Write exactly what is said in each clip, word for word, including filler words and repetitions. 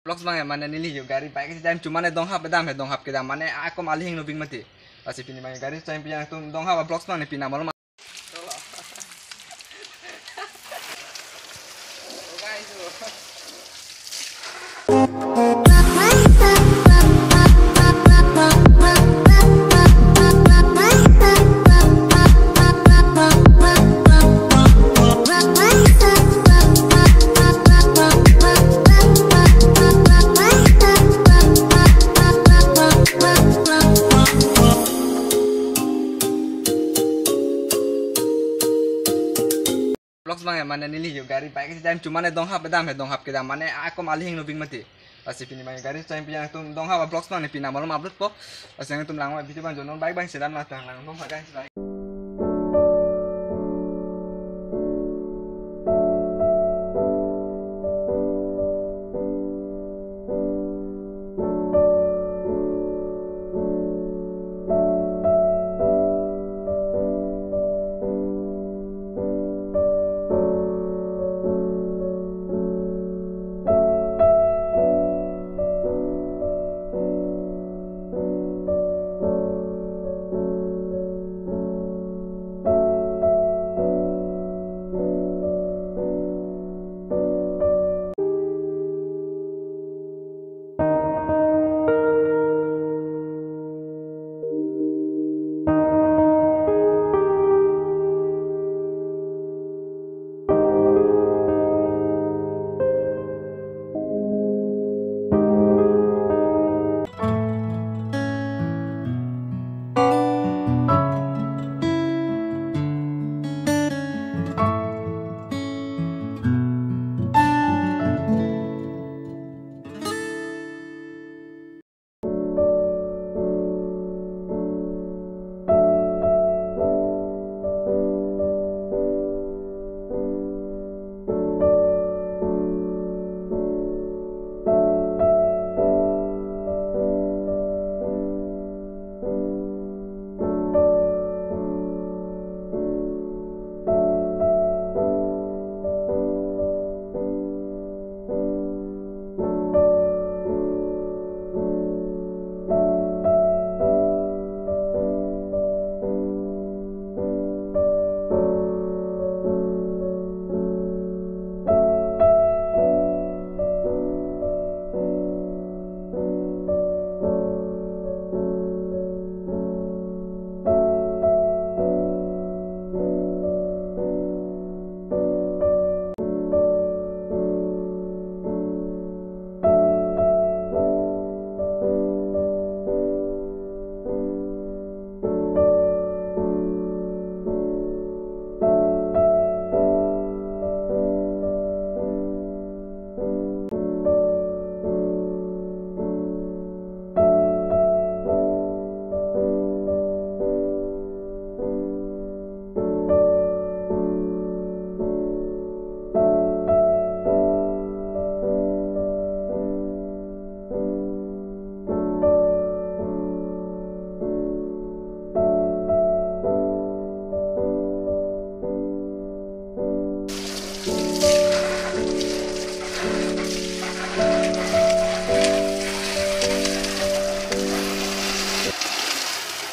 Vlogs bang ya, mane neli yo gari bike si jam, cuma ne donghap bedam he, donghap kedam, mane akom alihing nubing mati. Lasi pini bang gari si jam, pini nangtum donghap vlogs bang ne pini amol ma. Vlogs bang ya, mane neli yo gari bike si jam, cuma ne donghap bedam he, donghap kedam, mane akom alihing nubing mati. Lasi pini bang gari si jam, pini nangtum donghap vlogs bang ne pini amol ma upload po. Lasi nangtum lang video bang jonon bike bang sedan ma tang lang nong guys, bye.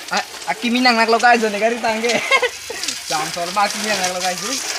A-, akimi nangnaklo guys, ne gari tangke. Jam sol ma akimi nangnaklo guys.